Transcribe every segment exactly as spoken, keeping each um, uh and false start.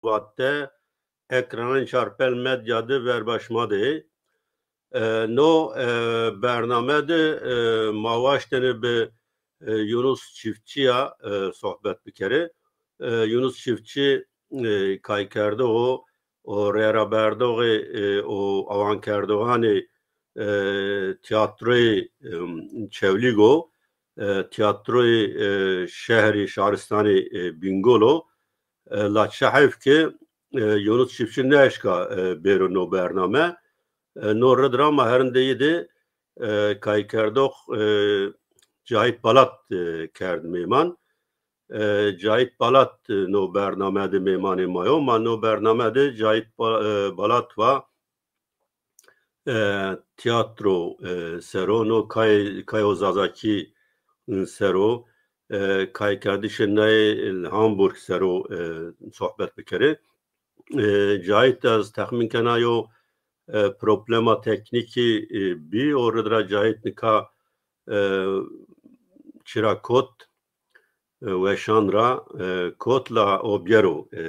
Vat de, ekranên Çarpel Medya de verba şima de yê. E, no, e, bername de, e, ma waştene bi, e, Yunus Çiftçî ya, e, sohbet bikerê. E, Yunus Çiftçî, e, kaykerdox o, o rêraberdoxê, e, o awankerdoxanê, e, tîyatroyê, e, Çewlîg o, e, tîyatroyê, e, şehrî, şaristanê, e, Bîngol o. E, la çi heyf ke, e, Yunus Çiftçî nêeşka, e, bêro no bername. E, no rid ra ma herindeyî de, e, kaykerdox, e, Cahit Balat, e, kerd mêman. E, Cahit Balat, e, no bername de mêmanê ma yo. Ma no bername de Cahit Ba-, e, Balat va, e, tîyatro, e, ser o, no kay-, kayo Zazakî, e, ser o, e, kaykerdişê nayê Hamburg ser o, e, sohbet bikerê. E, Cahit, ez texmîn kena yo, e, problema teknîkî, e, bî, o rid ra Cahit nika, e, çira kot, e, weşan ra, e, kot la o biyero, e,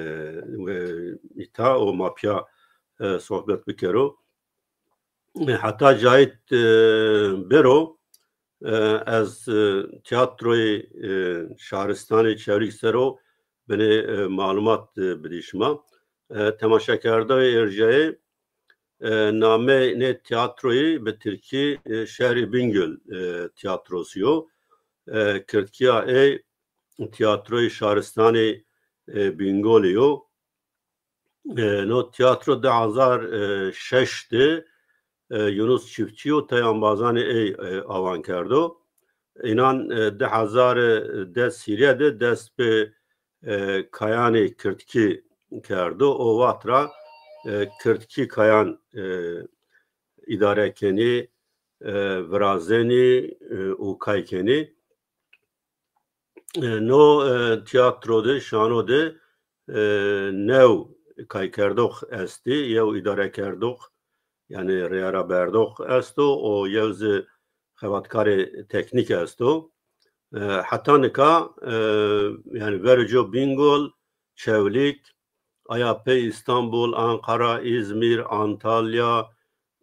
we-, îta o ma pîya, e, sohbet bikero. E, heta Cahit, e, bêro, e, ez, e, tîyatroyê, e, şaristanê Çewlîg ser o binê, e, malumat, e, bidî şima. E, temaşekerdoxê erjayê, e, nameyê nê tîyatroyî bi tirkî, e, Şehrî Bingöl, e, tîyatrosu yo. E, kirdkîya ey tîyatroyê şaristanê, e, Bîngolî yo. E, no tîyatro di hezar şeş de, e, Yunus Çiftçî û tey embazanê ey, e, awan kerdo. Înan, e, di hezar des hîrê de dest bi, e, kayanê kirdkî kerdo. O wext ra, e, kirdkî kayan, e, îdare kenî, e, virazenî, e, û kay kenî. E, no, e, tîyatro de, şano de, e, new kaykerdox estî, yew îdarekerdox, yanî rêraberdox esto, û yew zî xebatkarê teknîk esto. E, heta nika, e, yanî verê co Bîngol, Çewlîg, aya pey Îstanbul, Anqara, Îzmîr, Antalya,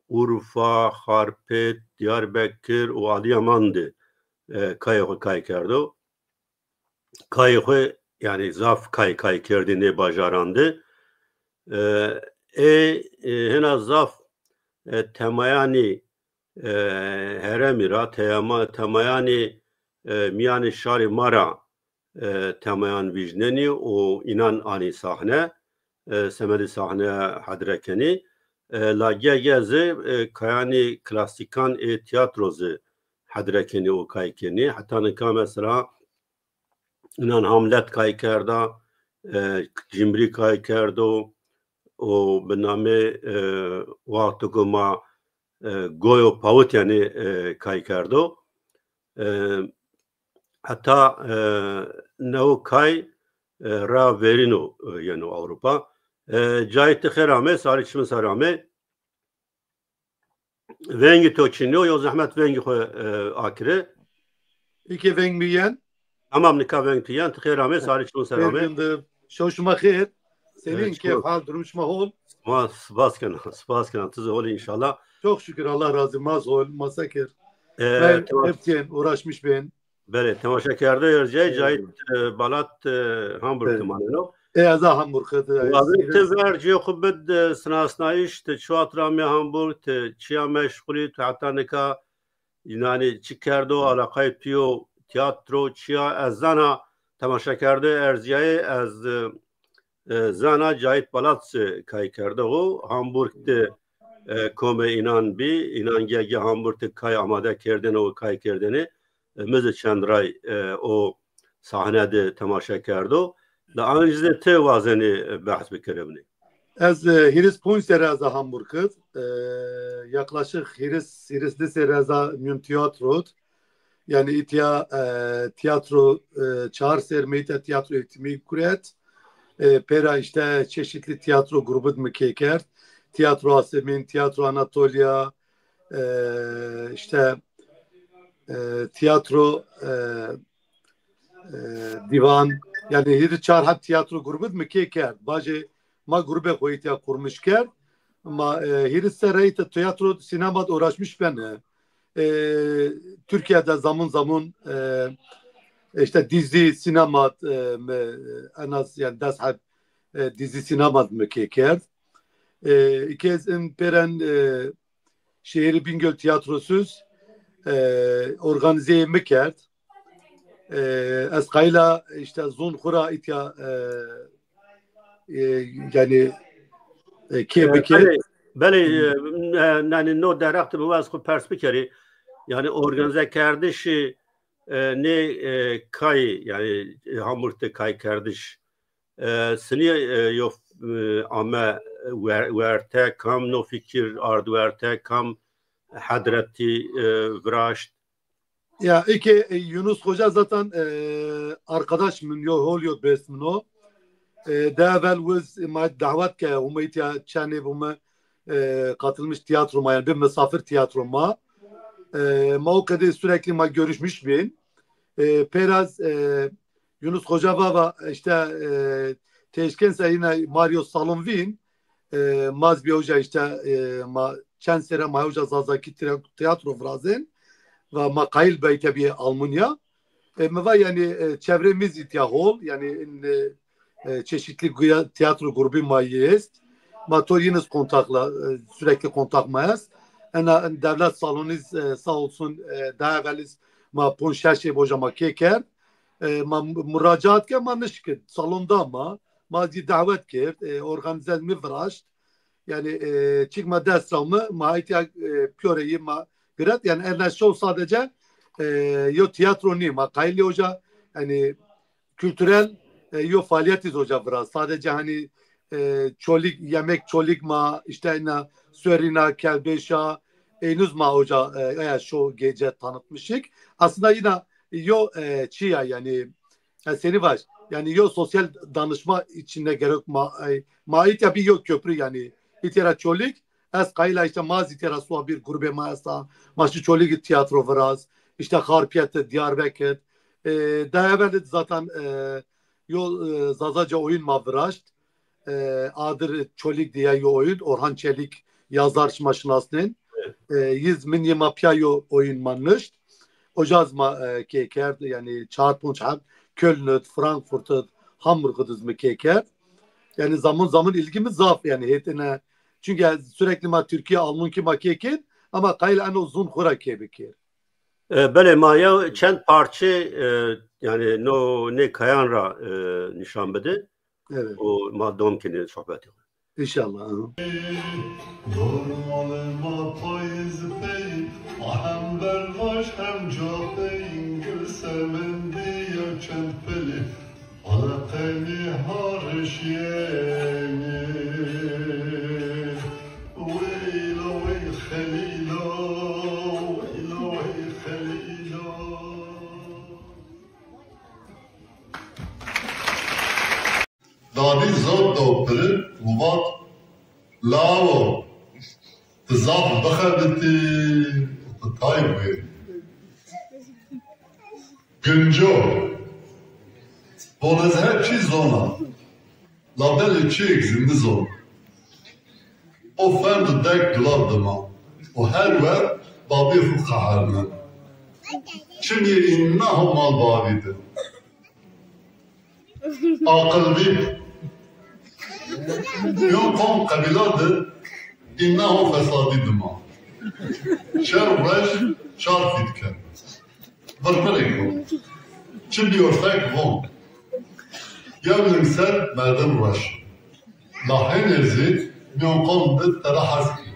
Urfa, Xarpêt, Diyarbekir û Adiyaman de, e, kayê xo kay kerdo. Kayê xo, yanî zaf kay kay kerdî nê bajaran de. E, ê, e, hina zaf, e, temayanî, e, herêmî ra, tema-, temayanî, e, mîyanê şarê ma ra, e, temayan vîjnenî û înan anî sahne, e, semedê sahne hedre kenî. E, la ge-ge zî, e, kayanî klasîkan ê tîyatro zî hedre kenî û kay kenî. Heta nika mesela înan Hamlet kay kerda, e, Cimrî kay kerdo û bi namê, e, wexto ku ma, e, Goyo Pawit yanî, e, kay kerdo. E, heta, e, new kay, e, ra verîno, e, yeno Ewropa. E, Cahit, ti xêr amê, sarê çimin ser amê. Vengê to çinî yo, yo zehmet vengê xo, e, akire. Eke veng mi yen? Tamam, nika veng tu yen, ti xêr amê, sarê çimin ser amê. Xêr binde. Şew şima xêr. Senîn, keyf, hal, durum şima hol? Ma spas kena, spas kena. Ti zî hol î înşallah. Çok şükür, Allah razı, ma zî hol, ma se kir. E, ma hep uğraşmış ben. Belê, temaşekerdoxê erjayî, Cahit, e, Balat, e, Hamburg de maneno. E, ez a Hamburg de. Wazê ti ver cîyê xo bid, e, sinasnayîş, ti çi wext ra amê Hamburg, ti çiya meşxul î, tu heta nika, yanî çi kerdo, alaqayê tu yo tîyatro, çiya, ez zana, temaşekerdoxê erjayî, ez, e, e, zana Cahit Balat zî kay kerdox o. Hamburg de, e, komê înan bî. Înan ge-ge Hamburg de kay amade kerdêne û kay kerdêne. E, mi zî çend ray, e, o sahne de temaşe kerdo. La ancî zî ti wazenî, e, behs bikerê binê. Ez, e, hîris ponc serre ez a Hamburg id. E, yaklaşık hîris, hîris di serre ez a mîyon tîyatro d. Yanî îtya, e, tîyatro, e, çar serr mi îtya tîyatro eğitimi guret. E, pêra îşte çeşitli tîyatro grubid mi kê kerd. Tîyatro Asemîn, Tîyatro Anatolya, e, îşte, e, tîyatro, e, e, dîvan, yanî hîris çar heb tîyatro grubid mi kê kerd. Bacê Ma grubê xo îtya kurmiş kerd. Ma, e, hîris serre îtya tiyatro, sînema de uğraşmış bene. E, Türkiye de zaman zaman, e, işte dizi, sînema, e, me, en az yani des heb, e, dizi sînema mi kê kerd. E, îkez in pêren, e, şehîrî Bingöl Tiyatrosuz, e, organîzeyê mi kerd. E, ez qayîl a işte zon xwu ra îtya, e, e, yani, e, kê E, bikê. Belê, belê, e, e, yani no derheq de mi waz xwu pers bikerî. Yani organize kerdişî, e, nê, e, kay, yani, e, Hamburg de kay kerdiş. E, sinî, e, yo, e, ame wer-, werte, kam no fikir ard werte, kam hedretî, e, viraşt? Ya, eke, e, Yunus Hoca zaten, e, arkadaş min yo, hol yo, dost min o. E, de evel wiz ma dawet ke, umeyt ya çenê bu me, e, katılmış tiyatro ma, yani bir misafir tiyatro ma. E, ma o kadar sürekli ma görüşmüş bin. E, pêraz, e, Yunus Hoca va va işte, e, teşken se yine Mario Salon vîn, e, maz bir hoca işte, e, ma çend sere ma hoca Zazaki tira-, tiyatro virazen ve ma qayîl beyte bir Almanya. E, mi va yani, e, çevremiz itya hol, yani in, e, e, çeşitli guya-, tiyatro grubu ma est. Ma to yiniz kontakla, e, sürekli kontak ma est. Ena devlet saloniz, e, sağ olsun, e, daha evveliz ma pon şeş ê boja ma kê kerd. E, ma mu-, muracaat ke ma nişkit. Salonda ma, ma zî dawet kerd. E, organize mi viraşt. Yani, e, çik ma dest ra mi, ma itya, e, piyore yi ma giret. Yani, ena şow sadece, e, yo tiyatro nî, ma qayîl hoca, yani, kültürel, e, yo faaliyetiz hoca viraz. Sadece hani, e, Çolig, yemek Çolig ma, işte ina Sörina, Kelbeşa, Eynuz ma hoca, e, eya şo gece tanıtmışık. Aslında yine yo, e, çiya yani, e, seni var. Yani yo sosyal danışma içinde gerek ma, e, ma itya bir yo köprü yani. İtera Çolig, ez qayîl a işte ma zî tera suwa bir grubê ma esta. Ma şi Çolig tiyatro viraz. İşte Harpiyet, Diyarbekir. E, daha evvel zaten, e, yo, e, Zazaca oyun ma viraşt. E, adir Çolig diye yo oyun. Orhan Çelik yazar şima şinasnên. Evet. E, yiz min yê ma piya yo oyun ma nişt. Ocaz ma, e, kê kerd, yani çar ponc heb Köln id, Frankfurt id, Hamburg id iz mi kê kerd. Yani zaman zaman ilgimiz zaf yani hetine. Çünkü sürekli ma Türkiye, Alman ki ma kê kên, ama qayîl eno zun xura kê bikir. E, belê, ma yew çend parçe, e, yani no nê kayan ra, e, nişan bide. Evet. O ma dom kinê sohbetê xo. İnşallah. Dormalê ma payîz pey, ma hem bervaj hem ca pey, gul semendiya çend pelê, ala qenî harişyenî. Weylo wey Xelîlo, weylo wey Xelîlo. Dadî zor do piri û vat, lawo, ti zaf bixebitî û ti tay bûyî. Ginco, bonez her çî zona. Labelê çîyêk zî nizon. O fend û dek dula dima û her wer babî xwu qehernen. Çimî îna ho mal bavî di. Aqilbî. Yon qom qebîla di îna ho fesadî dima. Şew reş çar fît ken. Virvirêk o. Çi bîyo fek von. Yew ling ser merdim reş. La hênê zî mîyon qom di tera hes kî.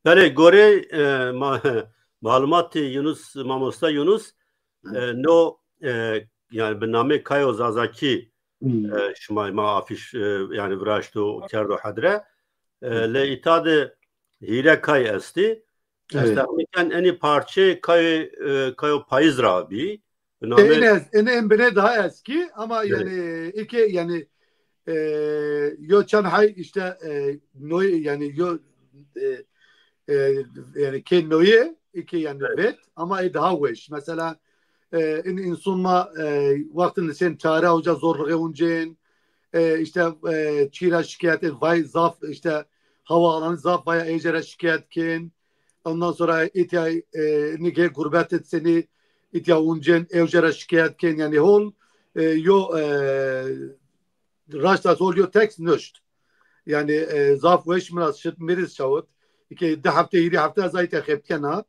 Belê, gorê, e, ma-, malumatê Yunus, mamosta Yunus, e, no, e, yanî bi namê Kayo Zazakî, hmm, e, şima ma afîş, e, yanî viraşto kerdo hedre. E, hmm, lê îta de hîre kay estî. Ez, evet, texmîn ken enî parçe Kayo, e, Kayo Payîz ra bî. Bi namê... E, ene, ene en bine daha eski ama, evet, yanî eke yanî, e, yo çend hay işte, e, noy yanî yo, e, e, yanî ke noye eke yanî, evet, vet ama e daha weş. Mesela, e, in insun ma, e, wextin sen çare hoca zorluğe uncên, e, işte, e, çîra şikayet et, vay zaf işte havaalanı zaf vaya ecere şikayet ken. Ondan sonra îtya, e, nige gurbet et seni îtya uncên ewce ra şikayet kên, yanî hol, e, yo, e, raşta hol yo teks nuşt. Yanî, e, zaf weş mi ra şit miriz çawit. Îke di hefte, hîrî hefte ez ayte xebt kena.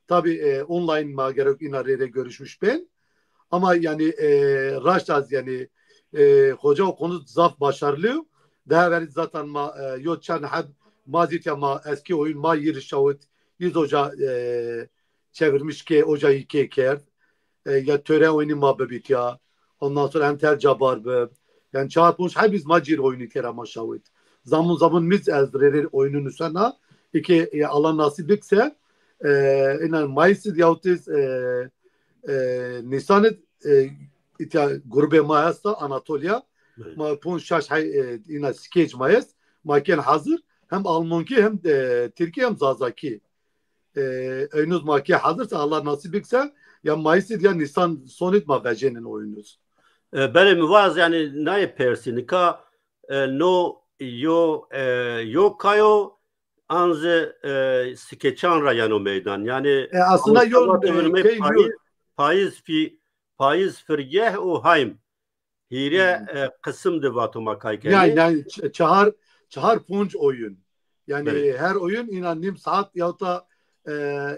Tabi, e, online ma gerek îna rê rê görüşmüş ben. Ama yanî, e, raşt az yanî, e, hoca o konu zaf başarılı. Daha evvel zaten ma, e, yo çend heb ma zîtya ma eski oyun ma yir şawit, yir hoca, e, çevirmiş ke hoca yi ke kerd. E, ya töre oyunu ma bibît ya. Ondan sonra hem tel cabar bi. Yani çar ponc heb iz ma cir oyunu kera ma şawit. Zamun zamun miz ez rê rê oyunu nusena. Îke, e, Allah nasip bikse, e, inan Mayıs id yahut iz, e, e, Nisan id, e, îtya grubê ma esta Anatolia. Evet. Ma ponc şaş hay, e, îna skeç ma est. Ma ken hazir. Hem Almanki hem, e, Tirki hem Zazaki. E, oyunuz ma ke hazirsa Allah nasip bikse ya Mayıs id ya Nisan sonit ma vecênin oyunuz. E, belê mi vaz yanî nayê persî nika, e, no yo, e, yo kayo an zî, e, skeçan ra yeno meydan. Yanî, e, aslında ama yo, e, payîz, payîz, fî-, payîz firgeh û haym. Hîre, hmm, e, qisim de vato ma kay kenê. Yani, yani ç-, çahar, çahar ponc oyun. Yani, belê, her oyun îna nîm saat yahut da, e,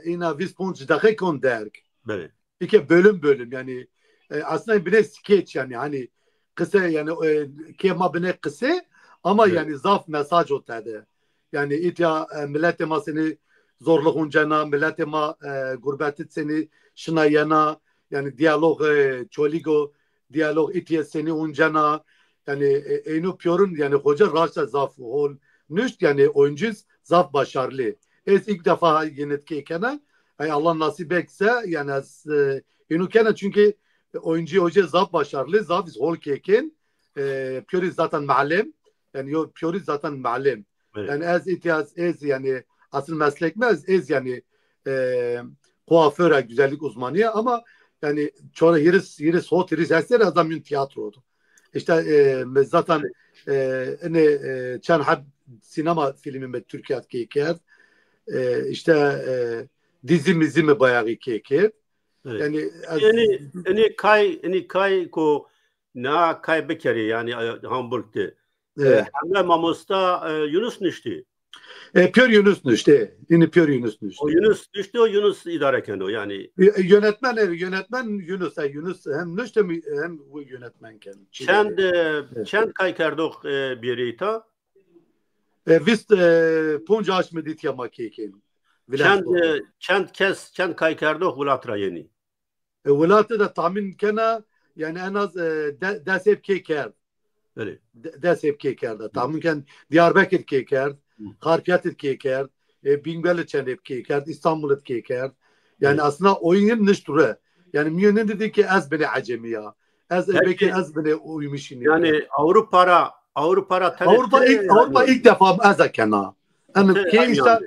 îna vîst ponc deqe kon derg. Belê. Îke bölüm bölüm yani, e, aslında bine skeç yani hani kısa yani, e, ke ma bine kısa ama, belê, yani zaf mesaj o tede. Yani îtya, e, milletê ma seni zorluk uncena, milletê ma, e, gurbeti seni şina yena, yani diyalog, e, çoligo, diyalog îtye seni uncena, yani, e, eynu piyorun yani hoca raşta zaf hol nuşt yani oyuncuyuz zaf başarılı. Ez ilk defa yenit ke kena. Ay Allah nasip etse yani ez, e, inu kena çünkü oyuncu hoca zaf başarılı, zaf hol keken. E, piyori zaten malem. Yani yo piyori zaten malem. Evet. Yani ez îtya ez, ez yani asıl meslek mi ez, ez yani, e, kuaföre, güzellik uzmanı ya ama yani çora hîris, hîris hot, hîris eser ez amyun tiyatro oldu. İşte, e, me zaten, e, ne, e, çend heb sinema filmi me Türkiye ke kerd. E, işte, e, dizi mizi me bayağı ke kerd. Evet. Yani ez... Yani, yani kay, yani kay ko na kay bikerî, yani, e, Hamburg de. E, evet. Heme mamosta, e, Yunus nuştî. E, pîyor Yunus nuştî. Yine pîyor Yunus nuştî. O Yunus nuştî, o Yunus îdare keno, yani. E, yönetmen, e, yönetmen Yunus, e, Yunus hem nuştî hem bu yönetmen keno. Çend, e, evet, çend kaykerdox, e, bîyerî îta? E, vîst, e, ponc aşmî dîtya ma kêkên. Çend, e, çend kes, çend kaykerdox welat ra yenî? E, welatî de tahmîn kena, yani en az, e, de-, des eb kê kerd. Belê. De-, des eb kê kerda. Hı. Tahmîn ken Diyarbekir kê kerd, hı, Xarpiyet id kê kerd, e, Bingöl id çend eb kê kerd, İstanbul id kê kerd. Yani, hı, aslında oyun nişt re. Yani, mi yo nêdî ki ez binê ecemî ya. Ez, peki, belki ez binê uymuş nî. Yani, Avrupa ra, Avrupa ra tene... Avrupa ilk, yani, Avrupa ilk defa ez a kena. Yani, ki işte,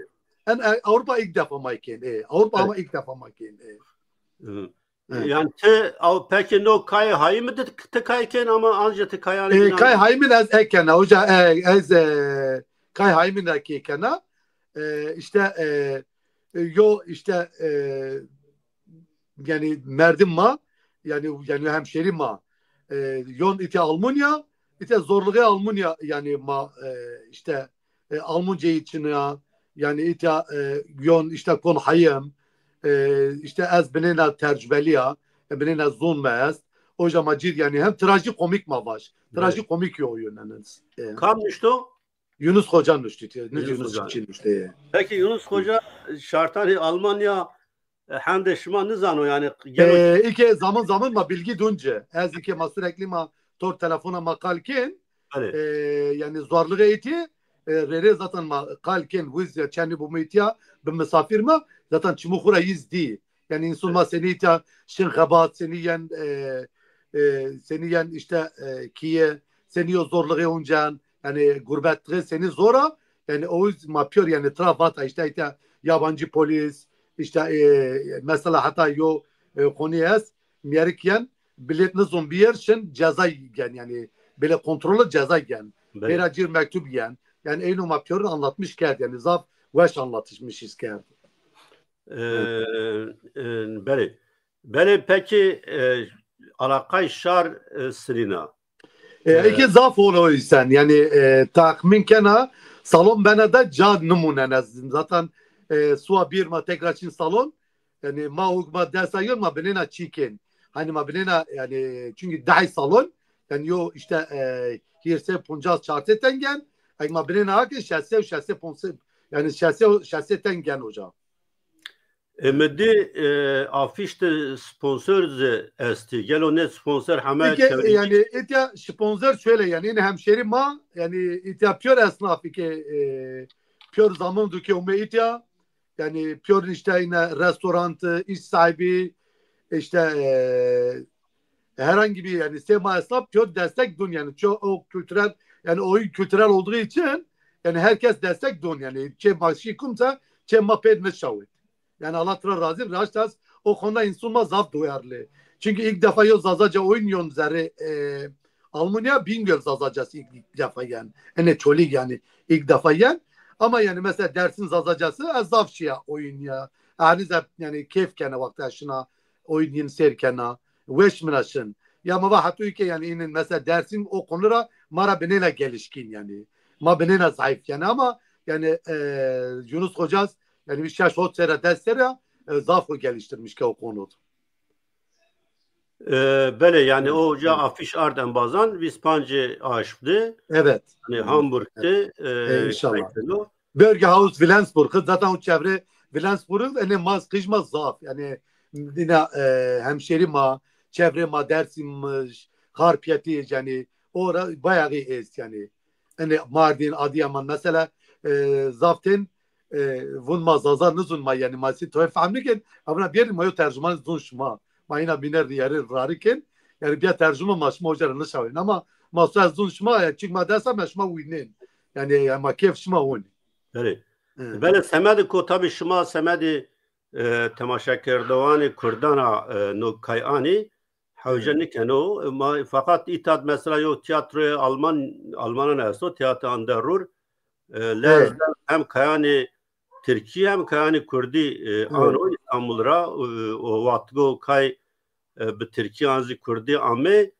en, e, Avrupa ilk defa ma kên. E, Avrupa, evet, ama ilk defa ma kên. E. Hı. Evet. Yani ti, aw, peki no kayê hayî mi de ti kay kên ama anca ti kayanê... E, kay hayî mi de ez ekena, hoca, e, ez, e, kay hayî mi de kê kena. E, işte, e, e, yo, işte, e, yani merdim ma, yani, yani hemşeri ma, e, yon ite Almanya, ite zorluğu Almanya, yani ma, e, işte, e, Almanca için ya, yani ite, e, yon işte kon hayım, e, işte ez binêna tercübeli ya, e, binêna zon me est. O zaman cid yani hem trajikomik ma baş. Evet. Trajikomik yo oyun yani. E. Kam nuşto? Yunus Hoca nuştî. Yunus Hoca. Yunus Hoca. Peki Yunus Hoca şartanê Almanya, e, hendê şima nizano, yanî gelo. E, îke zaman zaman ma bilgî dûn ci. Ez îke ma sürekli ma tor telefona ma qal kên. Belê. E, yanî zorluğê îtî, e, rê rê zaten ma qal kên, wiz ya çenî bûme îtya, bi misafir ma, zaten çimû xwu ra yiz dî. Yanî însun ma senî îtya şin xebat, senî yen, e, e, senî yen îşte, e, kîye, senî yo zorluğê uncen, yanî gurbetliğê senî zor a, yanî o yüz ma pîyor yanî tira vata îşte îtya yabancı polis, îşte, e, mesela heta yo, e, konu est, mîyerik yen, bilet nizon bîyer şin ceza gen, yanî bile kontrolü ceza gen. Belê. Pêra cir mektub yen. Yanî eyno ma pîyorin anlatmış kerd, yanî zaf weş anlatmış kerd. E, e, belê. Belê, pekî, e, alaqay şar, e, sinîna. E, e, îke zaf hol o îsen. Yanî, e, tahmin kena salon bena de ca nimûnen ez. Zaten, e, suwa bir ma tekrar çin salon. Yanî ma hukma desa yon ma binêna çîkên. Hanî ma binêna yanî çünkü dehî salon. Yanî yo îşte, e, hîrsê puncas çartê tengen. Eg ma binêna hake şesê û şesê ponse, yanî şesê û şesê tengen hoca. E, mi dî, e, afîş de sponsor zî estî. Gelo nê sponsor heme çewrî. Yanî îtya sponsor şöyle yanî yine hemşeri ma yanî îtya pîyor esnaf îke, e, pîyor zaman duke ume îtya. Yanî pîyor îşte yine restoran, iş sahibi, işte, e, herhangi bir yanî sê ma esnaf pîyor destek dûn yanî çok o kültürel yanî oyun kültürel olduğu için yanî herkes destek dûn yanî çê ma şî kumsa çê ma pêd nişawit. Yanî Allah tira razî, raşt est o konuda însun ma zaf duyarlı. Çünkü ilk defa yo Zazaca oyun yon zerrê, e, Almanya Bingöl Zazacası ilk defa yen. Ene Çolig yanî ilk defa yen. Ama yanî mesela Dersim Zazacası ez zaf şiya oyun ya. Ani zaf yanî keyf kena wexta şina oyun yin seyr kena. Weş mina şin. Ya ma va hatuy ke yanî inin mesela Dersim o konu ra ma ra binêna gelişkin yanî. Ma binêna zayıf yanî ama yanî, e, Yunus Hocas yanî bir şeş hot sera des sera, e, zaf o geliştirmiş ke o konuda. E, belê, yanî o hoca afîş ard embazan vîst pancê aşm de. Evet. Yanî Hamburg de, e, e, inşallah. Bölge Haus Wilhelmsburg, zaten o çevre Wilhelmsburg, ene maz qijma zaf, yanî dina, e, hemşeri ma, çevre ma Dersimmiş, Harpiyeti, yanî ora bayağı est yanî. Ene Mardin, Adıyaman mesela, e, zaften, e, vun ma Zaza nizun ma yanî ma si toy fehmnikin, avna bir ma yo tercüman zun şima. Ma ina biner yeri rarikin, yanî bir tercüman ma şima hoca nişawin ama ma su ez zun şima ya çik ma desa ma şima wînin. Yanî ya ma keyf şima wînin. Belê. Belê semedê ko tabî şima semedê, e, temaşekerdowanê Kurdan a, e, no kay anî hewce nikeno. E, ma, feqat îtad mesela yo tiyatroyê Alman, Almanan esto, Theater an der Ruhr. E, lez hem kayanê Tirkî hem kayanê Kurdî, e, ano Îstanbul ra, e, o wextgo kay, e, bi Tirkî an zî Kurdî ame,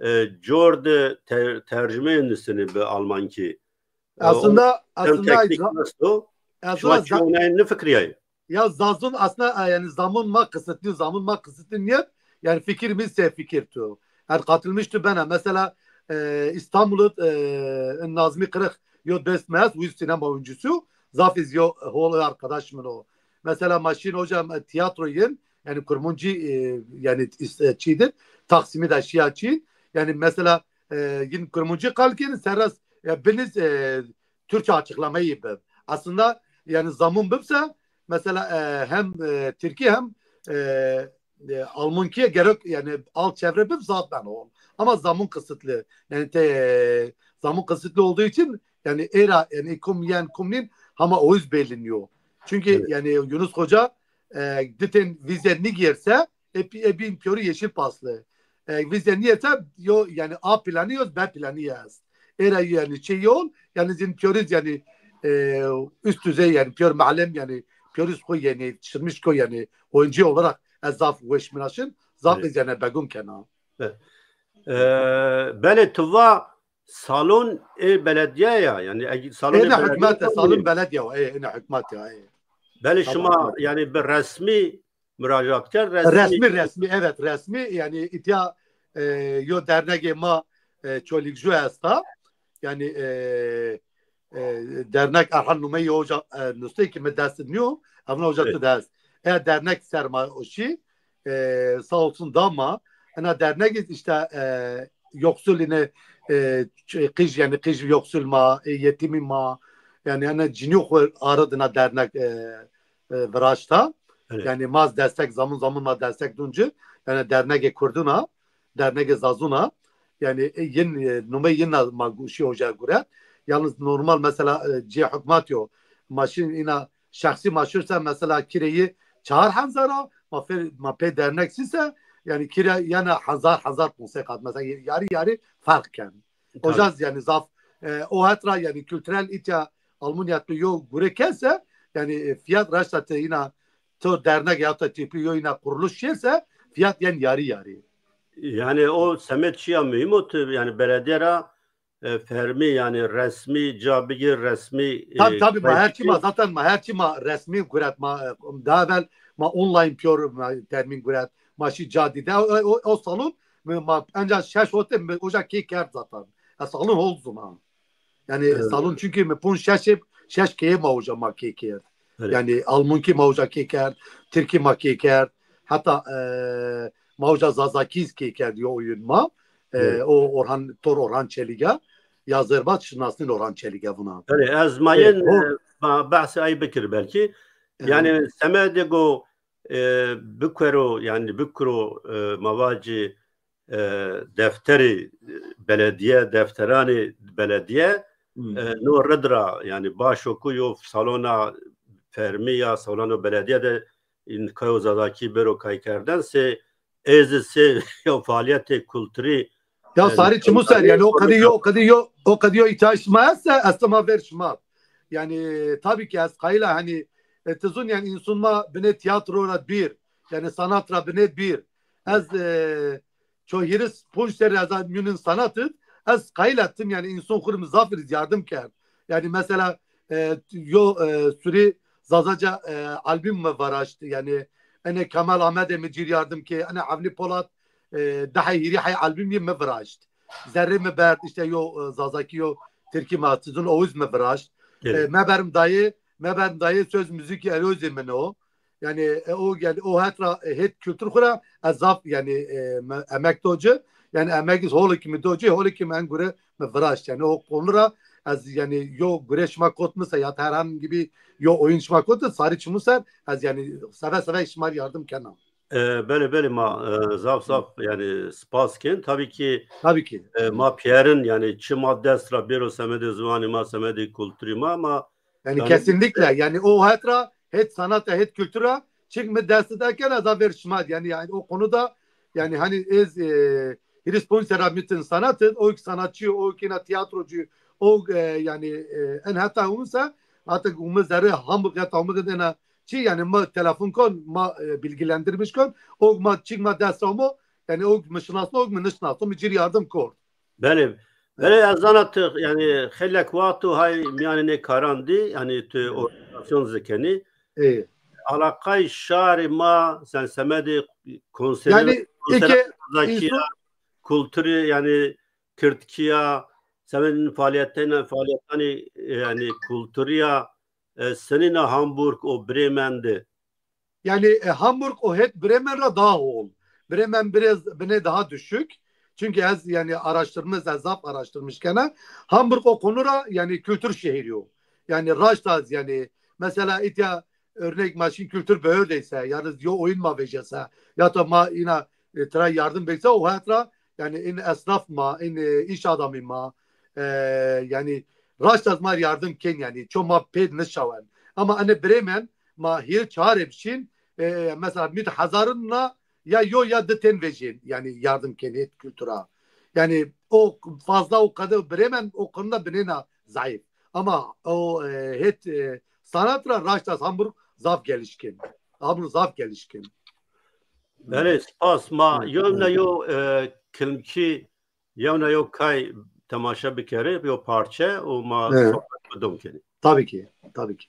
e, cor de ter-, tercüme nusinê bi Almankî. Aslında, aslında teknik esto. Şima çi onayê nifikriyayê? Ya Zazun aslında, e, yani zamun ma kısıtlı, zamun ma kısıtlı niyet, yani fikir mi se fikir tu. Yani katılmış tu bana. Mesela, e, İstanbul'u, e, Nazmi Kırık, yo dest mehs, yüz sinema oyuncusu, zaf iz yo hol arkadaş mı o. Mesela Maşin hocam, e, tiyatro yin, yani Kurmuncu, e, yani is-, e, çiğdir, Taksim'i de şiya çiğ. Yani mesela, e, yin Kurmuncu kalkin, serras, e, biniz, e, Türkçe açıklamayı bib. Aslında yani zamun bibse mesela, e, hem, e, Tirki hem, e, e, Almankiye gerek yani alt çevre bib zaten o. Ama zamun kısıtlı. Yani te, zamun kısıtlı olduğu için yani era yani kum yen kum nin ama o yüz beliniyor. Çünkü yani Yunus Hoca, e, diten vize ni girse epi, ebin piyori yeşil paslı. E, vize niyete yo yani A planı yo B planı yaz. Era yani şey yol yani zin piyoriz yani, e, üst düzey yani piyor malem yani piyoriz ko yani yetiştirmiş ko yani oyuncu olarak ez zaf weş minaşin zaf yani begum kena. E, belê tu va salon ê belediye ya yani salon ê hükümet salon belediye ya, e, ene hükümet ya. Belê şima yani bir resmi müracaat kerd? Resmi. Resmi, resmi, evet, resmi. Yani itya, e, yo dernegê ma, e, Çolikju esta. Yani, e, e, dernek Erhan Numeyi hoca, e, nustey ki mi dest niyo. Evna hoca tu dest. He dernek ser ma o şî. E, sağ olsun da ma. Ena dernek îşte e, yoksul yine e, ç- qij yani qij yoksul ma, e, yetimî ma. Yani ena cinîyo xo arid ina dernek e, e, viraşta. Evet. Yani ma destek zaman zaman ma destek dunci. Yani dernegê Kurduna, dernegê Zazuna. Yani e, yin e, nume yin ma guşî hoca guret. Yalnız normal mesela e, cê hukmat yo. Ma şin ina şexsî ma şurse mesela kireyî çar hezar a, ma fe, ma pê dernek sise yani kire yana hezar, hezar ponse kat mesela yarı yarı fark ken. Tabii. Ocaz yani zaf e, o het ra yani kültürel itya Almanya tu yo gure kese yani e, fiyat raşta te yina to dernek ya da tipi yo yina kuruluş şese fiyat yani yarı yarı. Yani o semed çiya mühim o tu yani belediye ra e, fermî yani resmî ca bigir resmî e, Tabii tabii ma her çi ma zaten ma her çi ma resmî guret ma e, daha evvel ma online piyor ma termin guret ma şi ca dide o, o, o salon ma ancak şeş ote oca kê kerd zaten. E, salon hol zuma. Yani Evet. salon çünkü mi pun şeş şeş kê ma oca ma kê kerd. Evet. Yani Almanki ma oca kê kerd, Tirki ma kê kerd. Hatta e, ma oca Zazaki kê kerd yo oyun ma. E, Evet. o Orhan Tor Orhan Çeliga. Ya zerbat şinasnin Orhan Çeliga buna. Belê, ez mayen Evet, o- e, ba- behsê ay bikir belkî. Evet. Yani semedê go e, bikero yani bikiro e, mavacî e, defterê belediye, defteranê belediye Hmm. e, no rid ra yani başo ku yo salona fermî ya salona belediye de in kayo Zazakî bero kaykerden se êzî sê yo faaliyetê kulturî Ya e, sarî çimu ser yani o kadî yo o kadî yo o kadî yo îhtiyacî ma ese ez ma ver şima. Yani tabii ki ez qayîl a hani e, ti zûn yani însun ma binê tiyatro ra bir yani sanat ra binê bir. Ez e, ço hîris ponc serrî ez a mîyunên sanat id ez qayîl a tim yani însun xu rê mi zaf rîz yardim kerd. Yani mesela e, yo e, surî Zazaca e, albüm mi varaşt yani ene Kemal Amedê mi cîr yardim ke ene Avni Polat e, dehê hîrî hey albüm yê mi viraşt. Zerrê mi berd işte yo e, Zazakî yo Tirkî ma ti zûn owiz mi viraşt. Evet. E, meberm dayê meberm dayê söz müzik Elozê min o. Yani e, o yani o het ra e, het kültür xu ra ez zaf yani e, me- emek doci. Yani emek iz holikî mi doci, holikî mi en gure mi viraşt. Yani o konu ra ez yani yo gure şima kot mi se ya da herhangi bir yo oyun şima kot mi sarî çimu ser ez yani seve seve şima yardım kena. E, belê belê ma e, zaf zaf yani spas ken. Tabii ki Tabii ki. e, ma pîyerin yani çi ma dest ra bêro semedê ziwanî ma, semedê kulturî ma, ma Yani yani kesinlikle. Yani o het ra het sanata, het kültura çik mi dest de kena da ver şima. Yani, yani o konuda yani hani ez e, hîris ponc serra mi tim sanat id, o ki sanatçı, o ki na tiyatrocu, o e, yani e, en hatta umsa hatta umu zerre Hamburg hatta Hamburg dena çi yani ma telefon kon, ma e, bilgilendirmiş kon. O ma çik ma dest amo, yani o mi şinasno, o mi nişnasno, mi cir yardım kord. Belê. Belê ez zana tu yani xeylek wext tu hay mîyanê nê karan dî, yani tu organizasyon zikenî. Ê. Alaqay şarê ma, sen semedê konserî, Yani konserî eke Zazakî ya, kulturî yani Kirdkî ya, semedê faaliyetên, faaliyetanî yani kulturî ya, e, senîn a Hamburg û Bremen de? Yani e, Hamburg o het Bremen ra daha hol. Bremen biraz bine daha düşük. Çünkü ez yani araştırmış, ez zaf araştırmış kena. Hamburg o konu ra yani kültür şehri o. Yani raşt az yani mesela itya örnek maşin kültür böğürdeyse ya da yo oyun ma vecese ya da ma ina e, tira yardım bekse o het ra yani in esnaf ma, in e, iş adamı ma e, yani raşt az ma yardım ken yani ço ma pêd nişawen. Ama ene Bremen ma hîr çarê bişin e, mesela mit hezarın na ya yo ya di ten vejin yani yardım ken het kültura. Yani o fazla o kadar Bremen o konuda binena zayıf. Ama o e, het e, sanat ra raşt az Hamburg zaf gelişkin. Hamburg zaf gelişkin. Belê, spas. Ma yewna yo e, kilmkî, yewna yo kay temaşe bikerê, yo parçe û ma Evet. sohbet bidom kenî. Tabii ki, tabii ki.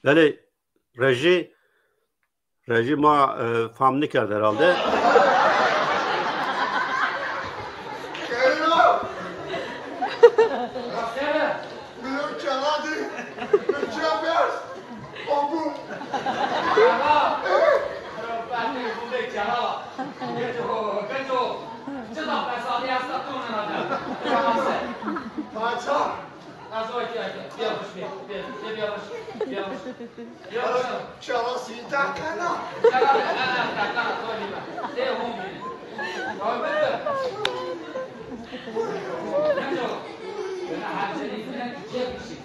Belê, rejî, rejî ma e, fam nikerd herhalde. Biro çela di, mi çe pers, o bu. Çela. Biro perte bu de çela. Geco, geco. Çita pesali asta tu ne nada. Paça. Azo ki ake. Bia baş, bia, bia, bia baş, bia baş. Bia baş. Çela si takana. Çela, çela, takana, sorry. Te hon. Geco. Bana hacı ne? Çek bir şey.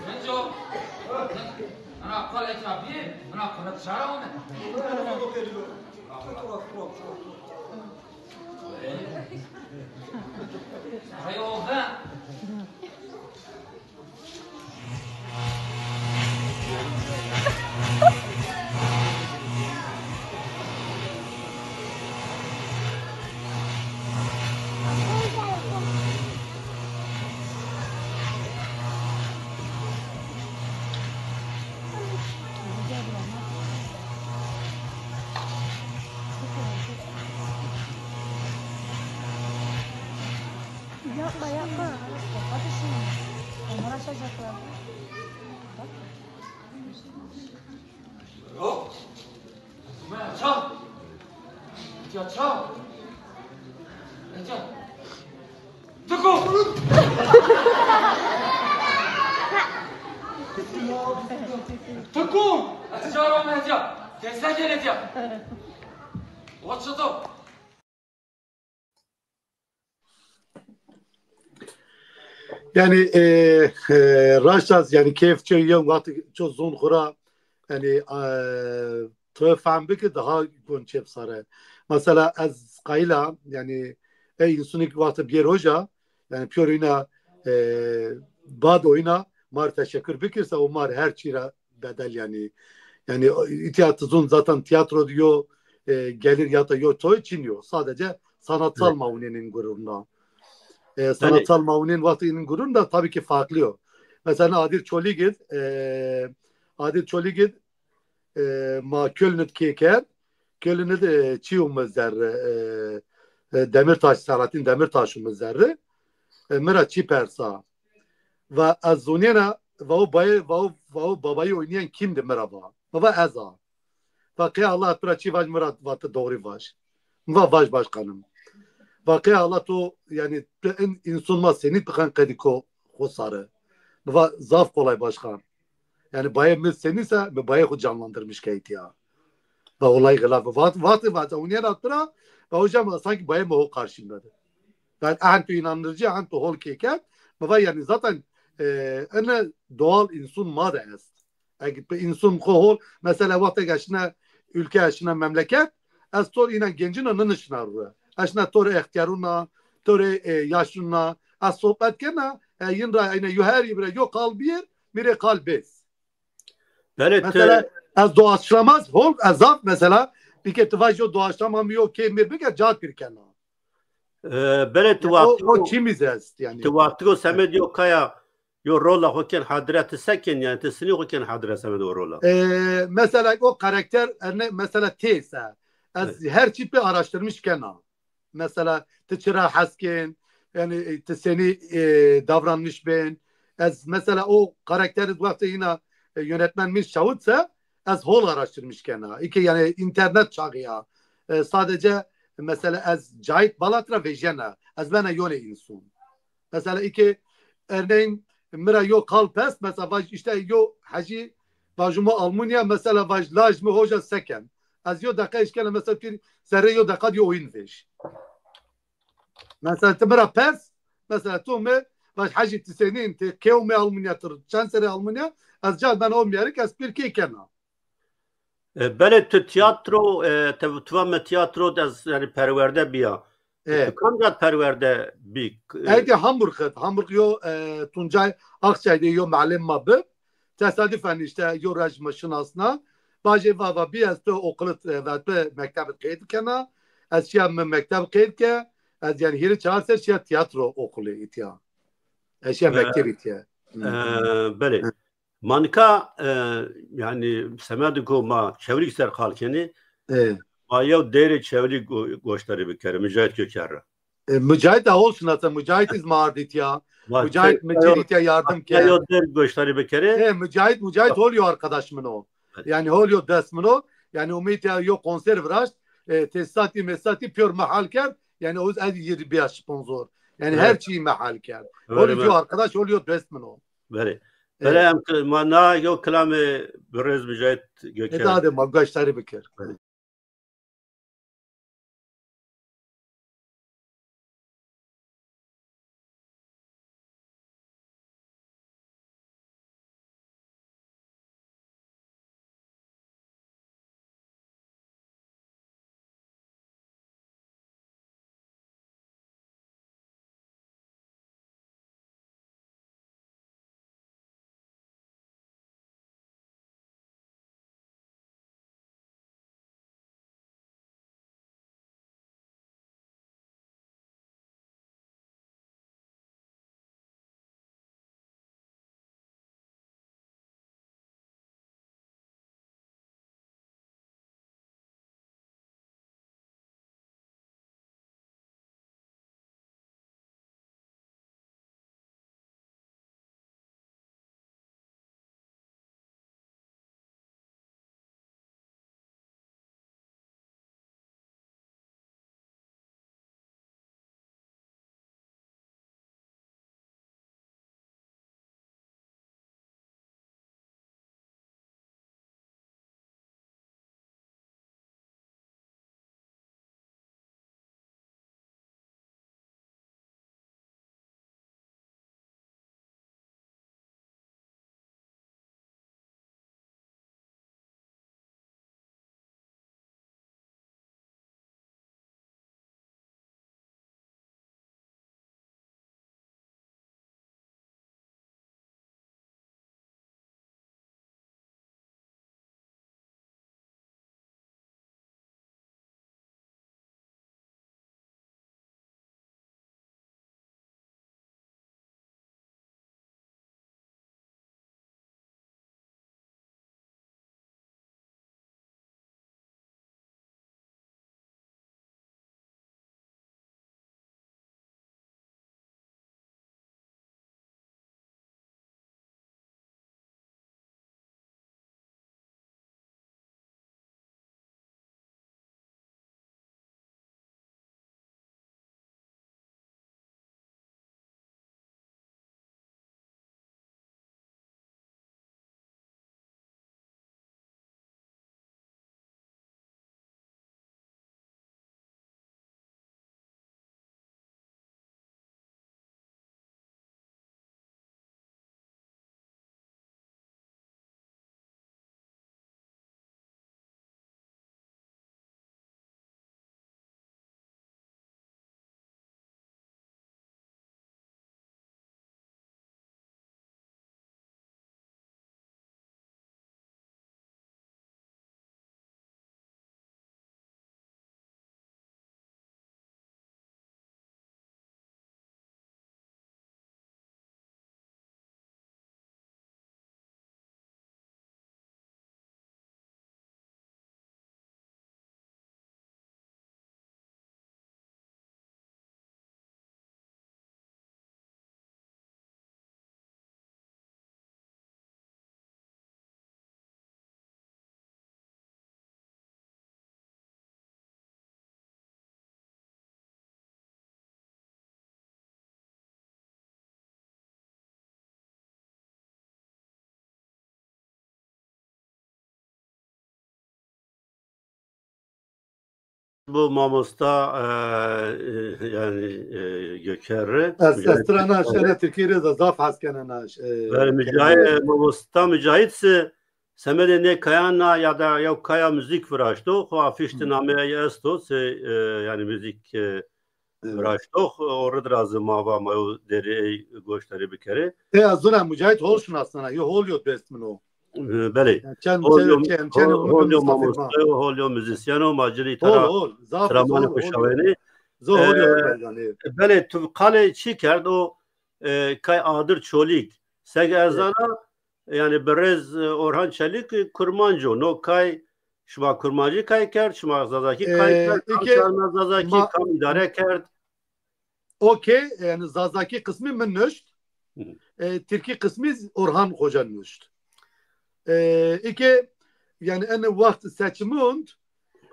Nico, ana qal eka bî, ana qal dışarı olma. Ay oldu. Yapma, yapma. Hadi şimdi. Onlar açacaklar. Bak. Yok. Çal. Ya çal. Ya çal. Tuku. Tuku. Atacağım ben ya. Tezden geleceğim. What's up? Yanî, e, e, raşt a, yanî keyf çê yew wextî ço zon xwu ra, yanî, e, to fehm biki daha gon çê bisare. Mesela ez qayîl a, yanî ey însanî ki wextî biyêr hoca, yanî pîyor oyna, e, bad oyna, mar teşekkür bikir se o mar her çî ra bedel yanî. Yanî îtya ti zon zaten tiyatro di yo, e, gelir ya da yo toy çin yo. Sadece sanatsal mawunên in gururna. E, sanatsal mawunên wextî in gururna tabii ki farklı yo. Mesela Adil Çolîg id, e, Adil Çolîg id, e, ma Köln id kê kerd. Köln id, e, çi û mi zerre, e, e, Demirtaş, Selahattin Demirtaş û mi zerre. E, mi ra çi persa. Va ez zonêna, va o bayê, va o, va o babayî oynayan kîm di mi ra va. Mi va ez a. Va qey Allah tu ra çi vaj mi ra va ti doğru vaj. Mi va vaj başkanım. Va qey Allah to, yanî ti in, însan ma senî bixen qedî ko xo sare. Mi va zaf kolay başkan. Yanî bayê mi senî se, mi bayê xo canlandırmış keyt ya. Va olay xilaf. Vat, vat, vat, o nêra pira, va hocam sanki bayê mi ho karşında. Ben en tu inandırıcı, en tu hol keket. Mi va yanî zaten, e, ene doğal insun ma de est. Ege bi insun xo hol, mesela wextê eşine ülke, eşine memleket, ez tor înan gencina ninişina rue. Eşine tor extiyaruna, tor, e, yaşluna, ez sohbet kena, e, yin ra ene yo her yibire yo qal bir, mire qal bez. Belê ti... Mesela ez doğaçlamaz hol, ez zaf mesela, bir ke ti vaj yo doğaçlama mi yo kê mi bike cat bir kena. E, belê ti... Ya, o, wextiko, o çî mi zest yanî. Ti wextiko semed yo kaya, yo rola xo ken hadire, ti se ken yanî, ti sinî xo ken hadire semed o rola. E, mesela o karakter, erne, mesela têse, ez her çî pê araştırmış kena. Mesela ti çira hes kên, yanî, e, ti senî, e, davranmış bên. Ez mesela o karakteri wextê yina, e, yönetmen mi şawit se, ez hol araştırmış kena. Îke yanî internet çağı ya. E, sadece mesela ez Cahit Balat ra vejena. Ez bena yonê insun. Mesela îke örneğin mi ra yo qal pers, mesela vaj işte yo Hecî, vajumo Almunya, mesela vaj laj mi hoca seken. Ez yo deqa eşkena mesela pir zerre yo deqa di oyun vej. Mesela ti mi ra pers, mesela to mi vaj Hecî ti senîn, ti kewme Almunya, ti çend serê Almunya, ez ca ben o miyarik ez pir key kena. E, belê tu tiyatro, e, te, tu va mi tiyatro de ez, yanî perwerde biya. E, tu kamca perwerde bî? E, eke Hamburg id, Hamburg yo, e, Tuncay Akçay de yo melim ma bi. Tesadüfen işte yo roj mi şinasna. Bajê va va bî ez tu okul id, e, vet bi mekteb id qeyd kena. Ez şiya mi mekteb qeyd ke. Ez yanî hîrê çar ser şiya tiyatro okulu îtya. Eşya E, mektebî tiye. E, belê. Ma nika, e, yanî semedê ku ma Çewlîg ser qal kenî, E, ma yew deyrê Çewlîg go-, goşdarî bikerî, Mücahit Göker ra. E, Mücahit de hol şinasa, Mücahit iz ma ardî tiya. Mücahit mi cîrî tiya yardım ke. Yew deyr goşdarî bikerî. E, Mücahit, Mücahit hol yo arkadaş min o. Evet. Yanî hol yo dest min o. Yanî umît ya yo konser viraşt. E, tesisatî, mesisatî pîyor mi hal kerd. Yanî o ez yirî biya sponsor. Yanî her çî mi hal kerd. Hol yo arkadaş, hol yo dest min o. Belê. E. Belê em ki-, ma na yo kilamê birêz Mücahit Göker. E, dade ma goşdarî bikir. Belê. Bu mamosta, e, e, yanî, e, Gökerri. Ez, ez tira na şêne Tirkî rê de zaf hes kena na, e, Belê, Mücahit, mamosta Mücahit se semedê nê kayan na ya da yew kaya muzîk viraşto, xo afîş de nameyê ey esto, se, e, yanî muzîk, e, viraştox, o rid ra zî ma va ma yo derê ey goşdarî bikerê. E, ez zona Mücahit hol şinasnena, yo hol yo dest min o. E, belê. Yanî çend, hol yo, çend, çend, hol yo mamosta yo, hol yo muzîsyen o, ma ci rê îta ra hol, hol, zaf selamane xo şawenê. Zor hol yo, e, belê, tu qalê çi kerd o, e, kay Adir Çolîg. Seg ez zana, yanî birêz, e, Orhan Çelîk, e, kurmanc o. No kay, şima kurmancî kay kerd, şima zazakî kay kerd, kam çarna zazakî, kam îdare kerd? Okey, yanî zazakî qismî mi nuşt. Hı. E, tirkî qismî Orhan Xoca nuşt. E, îke, yanî en wext seçimund,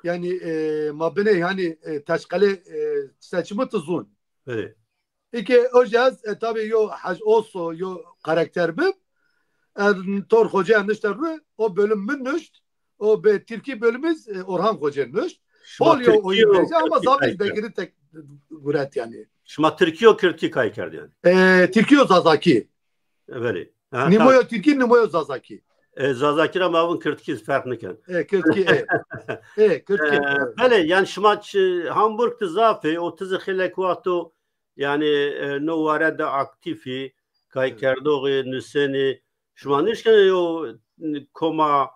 yanî, e, ma binê, yanî, e, teşqelê, e, seçimi tu zûn. Belê. Îke o caz, e, tabî yo Hec Oso, yo karakter bib. E, Tor Xoca nişte ru, o bölüm mi nuşt. O be tirkî bölümü, e, Orhan Xoca nuşt. Şima Hol yo tirkî oyun yo bence ama kirdkî zaf kay kerd? Begiri tek guret yanî. Şima tirkî yo kirdkî kay kerd yanî? E, tirkî yo zazakî. E, belê. Ha, nîmo yo tirkî, nîmo yo zazakî. E, zazakî ra ma vûn kirdkî ferq niken. E, kirdkî, e. E, kirdkî. E, belê, yanî şima çi, Hamburg de zaf ê, o ti zî xeylek wext o, yanî, e, no ware de aktîf î, kaykerdox î, nusenî. Şima nişkenê yo koma,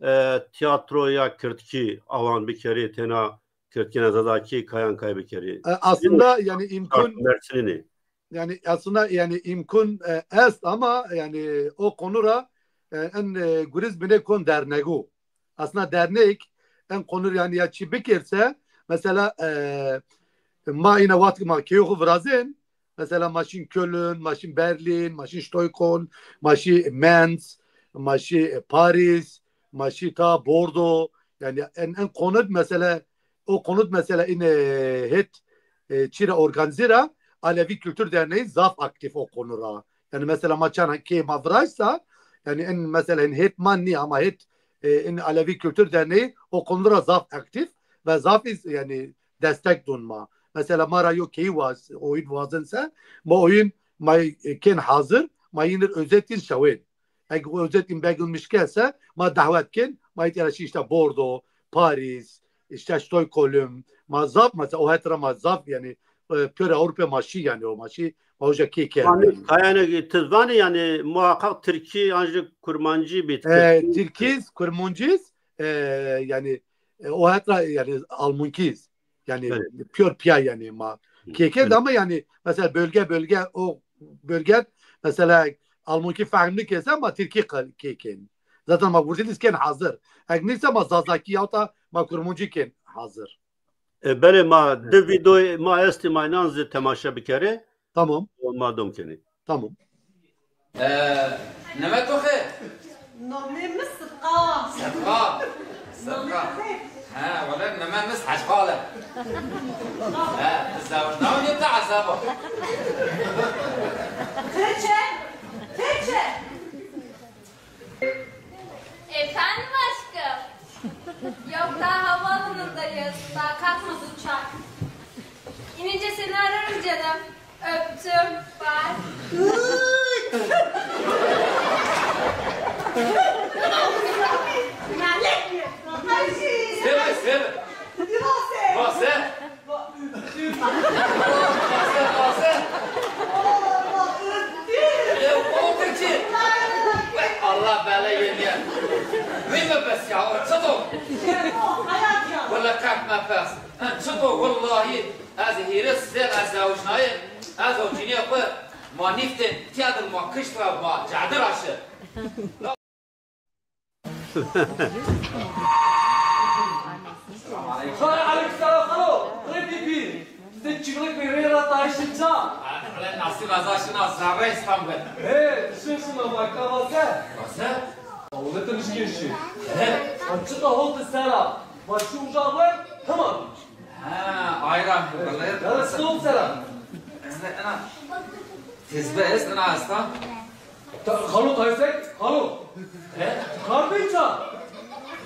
e, tîyatro ya kirdkî awan bikerê, tena kirdkî na zazakî kayan kay bikerê? E, aslında yanî îmkun, Mersinî nê. Yanî aslında yanî îmkun, e, est ama yanî o konu ra, e, en, e, guriz binê kon dernegu. Aslında dernek en konu ra yanî ya çi bikerse, mesela, e, ma îna wext ma keyê xo virazên, mesela ma şîn Köln, ma şîn Berlin, ma şîn Stockholm, ma şî Mainz, ma şî, e, Paris, ma şî ta Bordeaux. Yanî en, en konu mesela, o konu mesela îne het, e, çî ra organîze ra Alevi Kültür Derneği zaf aktîf o konu ra. Yanî mesela ma çan kê ma viraşsa, yanî en mesela en het ma nî ama het, e, en Alevi Kültür Derneği o konu ra zaf aktîf ve zaf îz, yanî destek dun ma. Mesela ma ra yo keyî waz, oyun wazense, ma oyun ma, e, kên hazir, ma yînir özet kên şewên. Eg özet kên begin mişkelse, ma dawet kên, ma îtya ra şî îşte Bordeaux, Paris, îşte Stockholm, ma zaf mesela o het ra ma zaf yanî, e, pêro Ewropa ma şî yanî o ma şî, ma uca kê kerd yanî. Yanî, kayane ti vanî yanî muhakkak tirkî an jî kurmancî bî. E, tirkîz, kurmancîz, e, yanî, e, o het ra yanî almankîz. Yanî pîyor pîya yanî ma kê kerd ama yanî mesela bölge bölge o bölge mesela almankî fehm nikêse ma tirkî kê kên. Zaten ma gurtî dîz kên hazir. Eg nîse ma zazakî ya da ma kurmancî kên hazir. E, belê ma di vîdeoyê ma estî ma înan zî temaşe bikerê. Tamam. Ma dom kenê. Tamam. E, name to xêr? Namê mi Sidqa. Sidqa. Sidqa. He, wele name mi Hecxal e. He, ti zewj nabî ta ezab o. Türkçe, Türkçe. Efendim aşkım? Yok, daha havaalanındayız. Daha kalkmadı uçak. İnince seni ararım canım. Öptüm. Bye. Seve, seve. Vase. Vase, vase. E, o Tirkî. Allah bela yeniye. Rîme bes ya, o çi do? Wele qehme pes. Çi do, wellahî. Ez hîris sêr ez zewicnayî, ez û cinîyê xwu ma nîftên tîya dir ma kişt ra ma cadi ra şi. Hay aleykum selam xalo, rê bîbî. Ti çîvrik bî rê ra tayşin ça? Ele nasîb ez a şina zerrê Îstanbul. He, şin şina ma ka vase. Vase? Ewle ti nişkên şî. He. Ma çita hol ti sera. Ma çi uca we, hema. Ha, ayra. Yalnız stop sera. Ena. Tezbe est, ena esta. Ta, xalo taysek, xalo. He? Kar bî ça?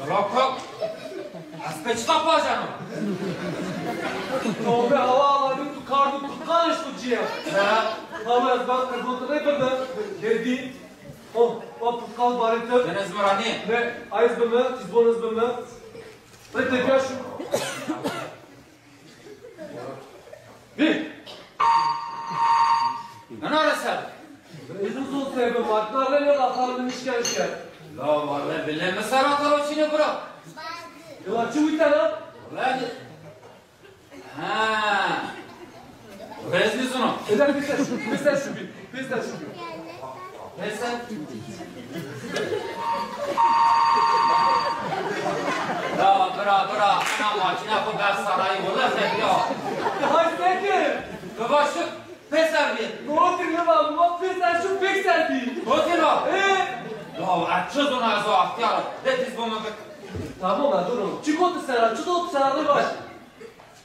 Roko. Ez peçka pajano. Tobe hava hava tu kar tu tu kar eştu ciye. Ha. Xalo ez bak ez botene bebe. Dedi. O, o putkal barê ti. Ben ez mi ra nî. Ne, ayz bi mi, tîzbon ez bi mi. Rê tepîya şû. Vî. Nana rese. Êzû zon sebe ma, na rê nê la xal mi nişken şe. La wale bile mi sera ta ro çîne bira. Ela çi wîtena? Wale. Ha. Rezî zûno. Eda pêser şubî, pêser şubî, pêser şubî. Pêser. Ya bira, bira, ena makîna xo ber sarayî, wele xebiya. Hay seke. Bibaşik, pêser bî. Gotî mi va, ma pêser şu pêser bî. Gotî va. E? Ya ez çi zûno, ez o extîyar o. De tiz bo mi bik. Tamam, ha, dur. Çi gotî sera, çi gotî sera, de baş.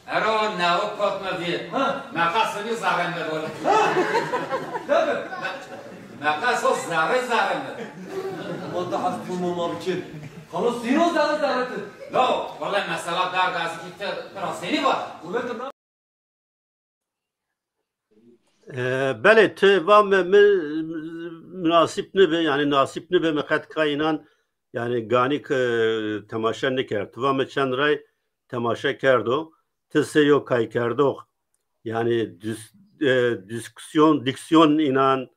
Ero newe kot mi vîr. Ha. Meqas mi zerre mi bol. Ha. Tabii. Me-, meqas o zerre zerre mi. Wata hasbû ma bikir. Xalos sîno zerre zerre ti. No, wele mesela derd ez ki ti, ti ra senî var. Wele ti E, belê, ti va mi, mi munasîb nibi, yanî nasîb nibi, mi qet kay înan, yanî ganî ke temaşe nikerd. Ti va mi çend ray temaşe kerdo. Ti sey yo kaykerdox, yanî dis-, e, diskusyon, diksiyon înan,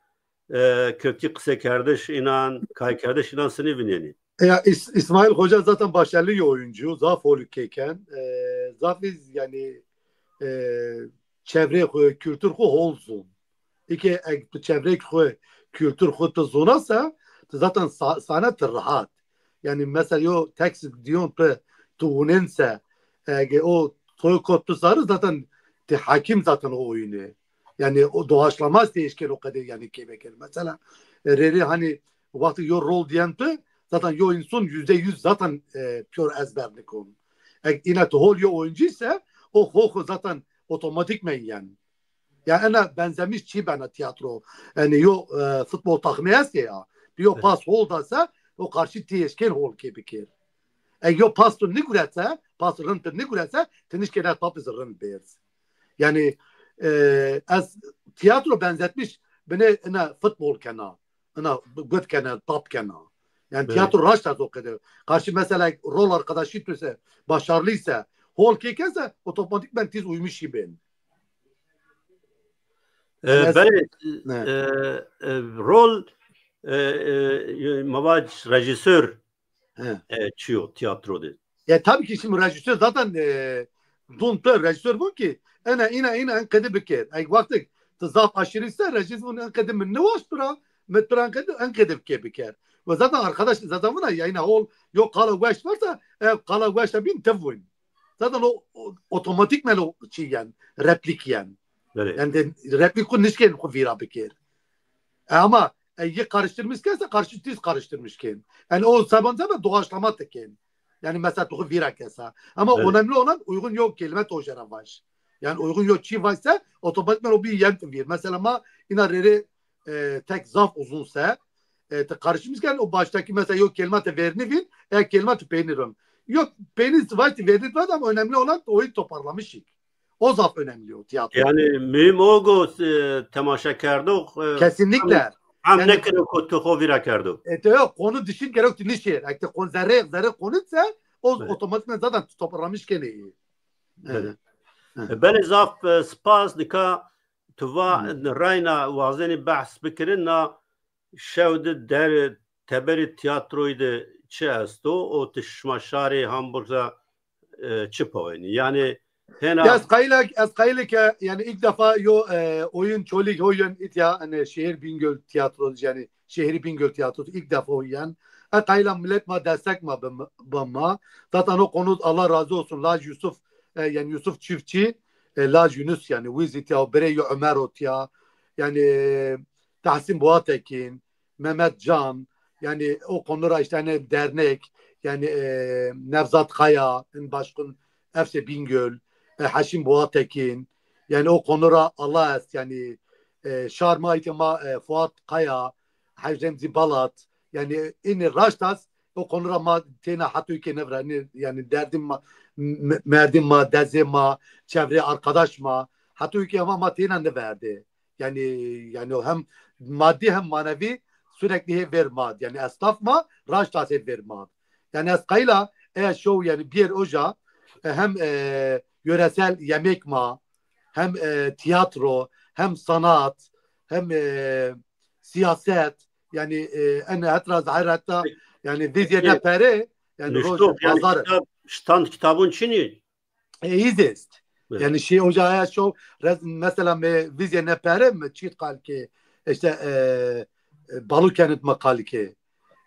e, kirdkî qisekerdiş înan, kaykerdiş înan senî vînenî? Ya, İs-, İsmail Hoca zaten başarılı bir oyuncu. Zaf hol keyken. E, zaf iz, yani, e, çevre xu, kültür xu hol zun. Îke eg tu çevre xu, kültür xu tu zunasa, tu zaten sa-, sahne tu rahat. Yani mesela yo tekst diyon tu, tu unense, ege o toy kot tu sarı zaten ti hakim zaten o oyunu. Yani o doğaçlamaz değişken o kadar yani keyfeker. Mesela, e, reri hani vakti yo rol diyen tu zaten yo insan yüzde yüz zaten, e, pür ezber nikon. E, ina tu hol yo oyuncu ise o ho ho zaten otomatikmen yani. Ya ena benzemiş çi bena tiyatro. Yani yo, e, futbol takımı este ya. Bir yo Evet. pas hol dasa o karşı ti eşken hol ke bikir. E, yo pas tu niguretse, pas rind tu niguretse, ti nişkene top iz rind bêrz. Yani, e, ez tiyatro benzetmiş bine ina futbol kena. Ina gut kena, top kena. Yani Evet. tiyatro raşt ez o qede. Karşı mesela rol arkadaşı tüse, başarılıysa, hol kekese otomatikmen tiz uymuş ben. E, Yani ez- belê, Ne? e, e, rol, e, e, ma vaj rejîsor, He. e, çiyo tiyatro de. Ya tabii ki şimdi rejîsör zaten, e, don pe rejîsör bu ki ena ina ina en qede biker. Ay vakti tu zaf aşırı ise rejîsör bunu en qede min ne waş pira, met pira en qede, en qede biker biker. Ve zaten arkadaş zaten buna yayına ol yok kala weş varsa, e, kala weş bin tevun. Zaten o, o otomatikmen o şey yani, replik yani. Evet. Yani de replik ku nişken ku vira biker. E, ama, e, yi karıştırmış kese karşı tiz karıştırmış ken. Yani o saban zaman doğaçlama teken. Yani mesela tu vira kesa. Ama Evet. önemli olan uygun yok kelime tojera baş. Yani uygun yok çi varsa otomatikman o bir yen vir. Mesela ma ina rere, e, tek zaf uzunsa, e, te karışmışken o baştaki mesela yok kelime te verini vir, e, kelime te peynir on. Yok peynir var te verini var ama önemli olan oyun toparlamışık. O zaf önemli o tiyatro. Yani mühim o go, e, temaşe kerdo, e, Kesinlikle. Hem, hem Yani nekiro ku tu xo vira kerdo. E, te yok, konu dişin gerek tu nişir. Ekte konu zerre, zerre konu ise o Evet. otomatikman zaten toparlamış kene iyi. Evet. Evet. E, belê zaf, e, spas, nika tu va Hı. rayna wazenî behs bikirin na şew de der teberî tiyatroyî de çi esto? O ti şima şarê Hamburg ra, e, çi pawenî? Yani hena Ya ez qayîl, ez qayîl ke yani ilk defa yo, e, oyun Çolîg oyun itya hani şehir Bingöl tiyatro yani şehri Bingöl tiyatrosu ilk defa oyun. E qayîla millet ma destek ma bim-, bim ma. Zaten o konu Allah razı olsun. Laj Yusuf, e, yani Yusuf Çiftçi, e, Laj Yunus yani wiz itya o birey Ömer otya. Yani, e, Tahsin Boğatekin, Mehmet Can, yani o konulara işte hani dernek, yani, e, Nevzat Kaya, en başkın Efse Bingöl, e, Haşim Boğatekin, yani o konulara Allah est, yani, e, şar ma itya ma, e, Fuat Kaya, Hacı Remzi Balat, yani ini raştas o konulara ma têna hatoyî ke nevra, yani, yani derdim ma, m-, merdim ma, dezê ma, çevre arkadaş ma, hatoyî ke ama ma têna niverde. Yani, yani o hem maddi hem manevi sürekli hê ver mad. Yani esnaf ma raştas hê ver mad. Yani ez qayîla eya şow yani bir oja, e, hem, e, yöresel yemek ma, hem, e, tiyatro, hem sanat, hem, e, siyaset, yani, e, en hetra zahir hatta yani vizye ne pere, yani roj Nuştox, yani pazar. Kitap, stand kitabın çinî? E, iz est. Evet. Yani şey hoca ya şu rez-, mesela me vizye ne pere mi çift kalki işte e, e, balu kenit mi kalki.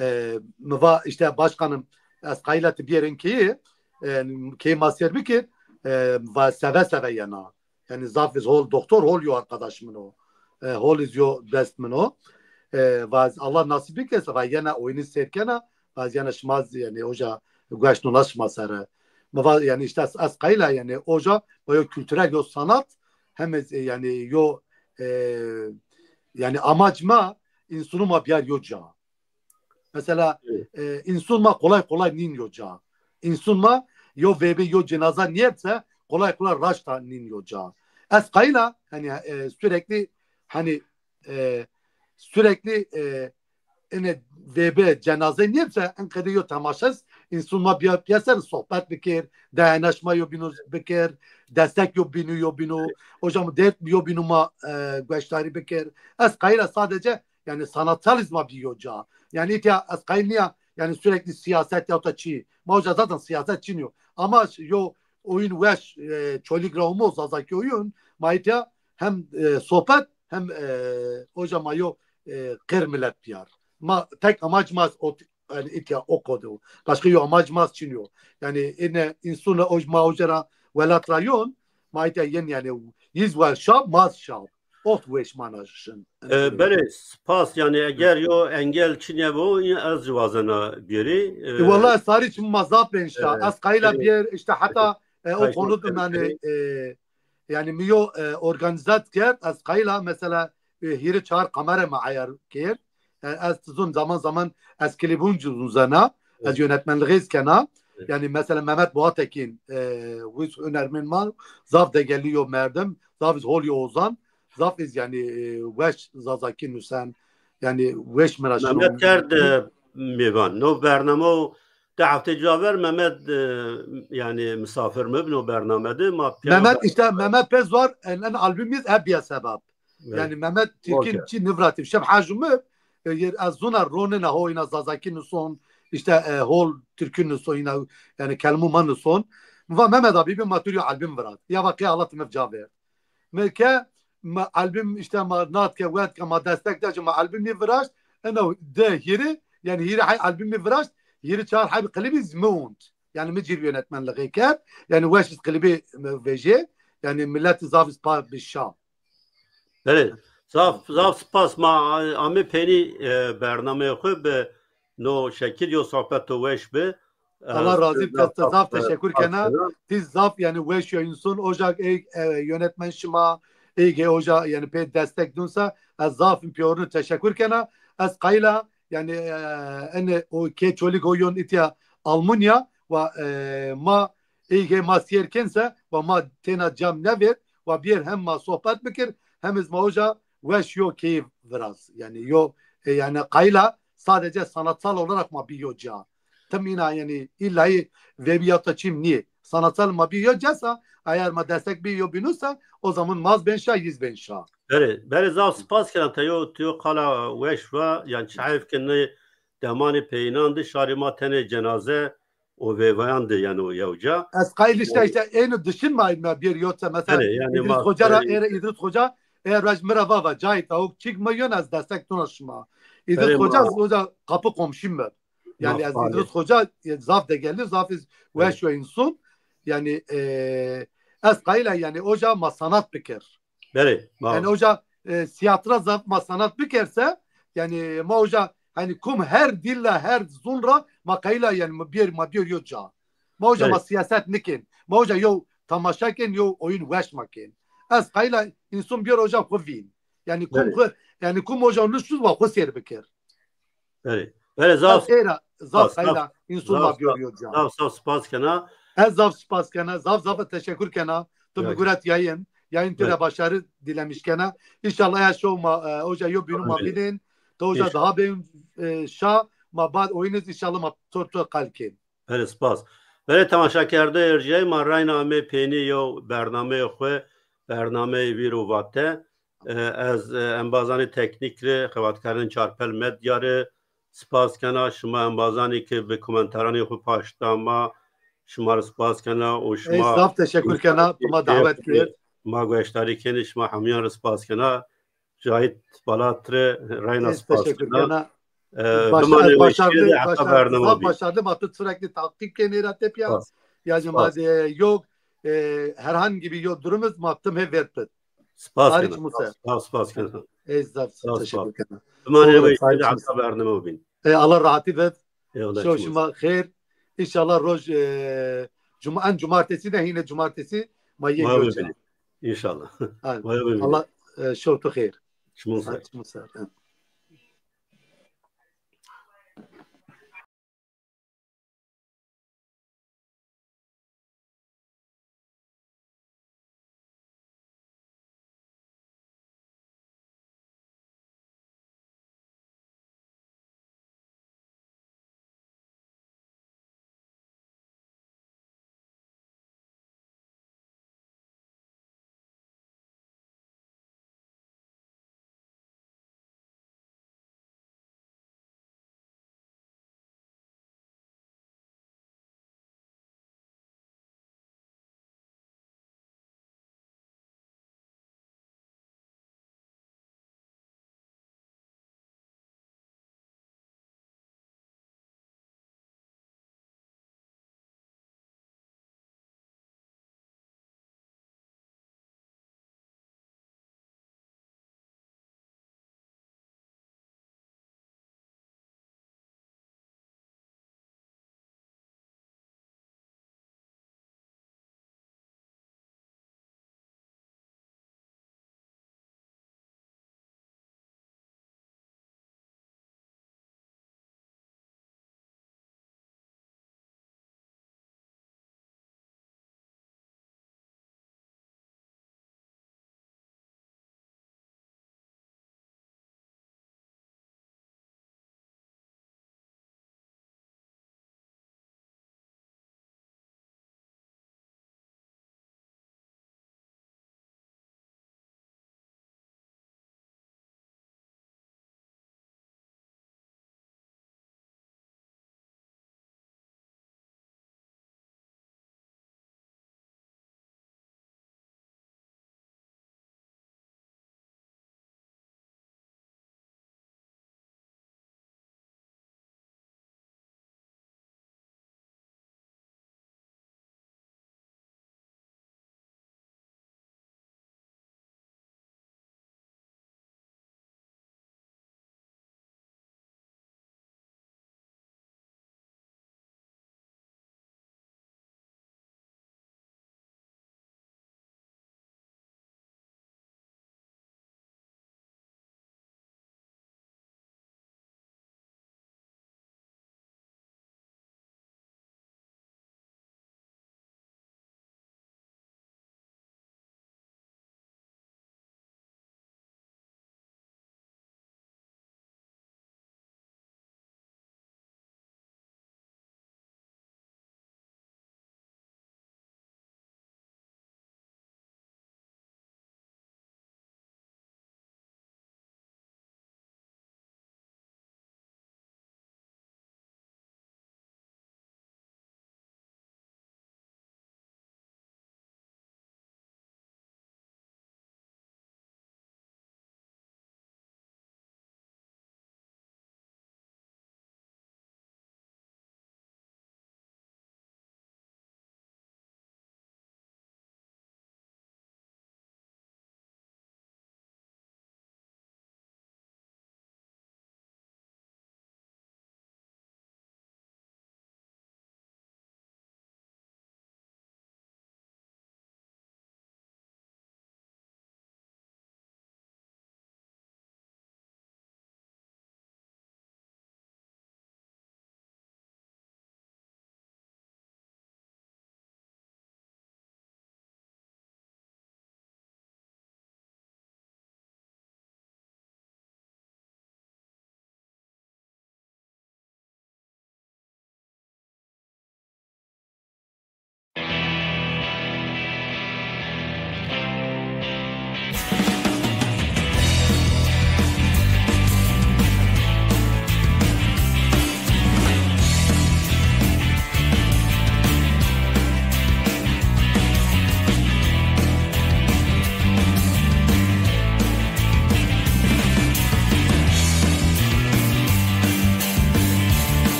E, mi va işte başkanım ez qayla ti bierin ki e, ki ma ser bikir e, va seve seve yena. Yani zaf iz hol doktor hol yo arkadaş min o. E, hol iz yo dest min o. E, va ez Allah nasip bikirse va yena oyunu serkena va ez yena şima z-, yani hoca gueş nuna şima sere. Mi va yani işte ez, ez qayla yani hoca va yo kültürel yo sanat hem ez, e, yani yo e, yani amac ma insunu ma biyar yo ca. Mesela e, insun ma kolay kolay nin yo ca. İnsun ma yo vebe yo cenaza niyetse kolay kolay raşta nin yo ca. Ez qayla hani e, sürekli hani e, sürekli e, ene vebe cenaze niyetse en qede yo temaşes insun ma biya piyeser sohbet bikir, dayanışma yo binu bikir, destek yo binu yo binu, hocam dert yo binu ma e, gueştari bikir. Ez qayla sadece yani sanatsal iz ma bi yo ca. Yani itya ez qayil niya yani sürekli siyaset ya da çi. Ma hoca zaten siyaset çin yo. Ama yo oyun weş e, Çolig ra umo Zazaki oyun ma itya hem e, sohbet hem e, hoca ma yo e, qir millet biyar. Ma tek amac ma o yani itya o kodu. Başka yo amac ma çin yo. Yani ine insuna o ma hoca ra welat ra yon ma itya yen yani yiz wel şab maz şab. Ot weş mana şin. E, belê, spas. Yani eger yo engel çinye bo, yine ez jî wazena bêrî. E, e, vallahi sarî çim ma zaf ben şa. E, ez qayla e, bir işte hatta e, o konu yani e, yani mi yo e, organizat kerd, ez qayla mesela e, hîrê çar kamera ma ayar kerd. Yani ez zun zaman zaman ez klibun zun zena, ez yönetmenliği kena. Yani mesela Mehmet Boğatekin, e, wiz önermen ma, zaf degelli yo merdim, zaf iz hol yo ozan, zaf iz yani e, weş Zazaki nusen, yani weş miraşin. Mehmet kerd e, mêvan. No bername o di hefte caver Mehmet e, yani misafir mi bi no bername de ma piyano Mehmet işte Mehmet Pezvar en, en albüm iz hep ya sebep. Yani Mehmet Türk'ün çi nivratim şeb hacumı e, yer ez zuna ronena ho ina Zazaki nuson işte e, hol Türk'ün nuson ina yani kelmu ma nuson. Va Mehmet abi bir maturiyo albüm vrat. Ya bak ya Allah tımef caver. Meke ma albüm işte ma natke wetke ma destek de ma albüm ni viraşt. Eno de hiri yani hiri hay albüm ni viraşt. Hiri çar hay klibi zmund. Yani mi cir yönetmenliği kerd. Yani weş iz klibi veje. Yani millet zaf iz pa bişa. Belê, zaf, zaf spas ma amê peynî e, bernameyê xwu bi no şekil yo sohbeto weş bi. Allah razî bi, zaf, zaf teşekkür kena. Ti zaf yani weş yo insun. Ocak ey e, yönetmen şima, ey ge oca yani pê destek dunsa, ez zaf piyorunu teşekkür kena. Ez qayla yani e, ene o ke çolik o yon itya Almanya ve e, ma ey ge ma siyer kense ve ma tena cam never ve bir hem ma sohbet bikir hem iz ma oca weş yo keyif viraz. Yani yo e, yani qayla sadece sanatsal olarak ma bi yo ca. Tım ina yani illa vebiyata çim niye. Sanatsal ma bi yo cesa eğer ma destek bi yo binusa o zaman maz ben şa yiz ben şa. Bere, bere zaf spas kena te yo, tu yo qala weş va yani çi heyf ki ne demanê peyînan de şarê ma tenê cenaze û veyvayan de yeno yewca. Ez qayil işte işte êno dişin ma ma bir yotse mesela Belê, yani İdris ma Hoca ra, belê. Ere İdris Hoca eğer raj mi ra va va Cahit Avuk çik mi yon ez destek tuna şima. İdris Belê, Hoca ma- Hoca kapı komşim mi. Yani Ma ez fare. İdris Hoca e, zaf de geldi zaf iz weş yo insun. Yani e, ez qayla yani oca ma sanat bikir. Belê, ma- Yani hoca e, tiyatra zaf ma sanat bikerse yani ma hoca hani kum her dilla her zun ra ma qayla yani ma bir ma bir yo ca. Ma hoca ma Belê. Siyaset nikin. Ma hoca yo tamaşa ken yo oyun weş ma ken. Ez qayla insun bir hoca xu vin. Yani kum Belê. Xu, yani kum hoca nuşuz va xu ser bikir. Belê. Belê zaf. Ez era zaf qayla insun ma bir yo ca. Zaf zaf spas kena. Ez zaf spas kena, zaf zaf teşekkür kena. Tı mi guret yayın. Yayın tira başarı dilemiş kena. İnşallah ya şov ma e, hoca yo binu ma binin. Te hoca daha beyin e, şa ma bad oyunuz inşallah ma tor tor qalkin. Belê spas. Belê temaşakerde erciyay ma rayna amê peynî yo bernameyê xwu, bernameyê Vîr û Vate. E, ez e, embazanê teknîk ri, xebatkarên Çarpel Medya ri spas kena. Şima embazanê ki bi komentaranê xwu paşta ma şima rê spas kena û Ez zaf teşekkür kena, tu ma davet kir. Ma gueştarî kenî, şima hemîyan rê spas kena. Cahit Balat rê reyna spas kena. Başarılı, başarılı, zaf başarılı, ma tu sürekli takip kenî ra tepya. Yani ma de yok, e, herhangi bir yok durumuz ma tim hep verpit. Spas kena. Spas kena. Ez zaf teşekkür kena. Bimanê weşîye de heta bername bîn. E, Allah rahatî vet. Şo şima xêr. İnşallah roj, e, cuma, en cumartesi de yine cumartesi ma yek göreceğiz. İnşallah. Allah, e, şo tu xêr. Çimun ser. Çimun ser.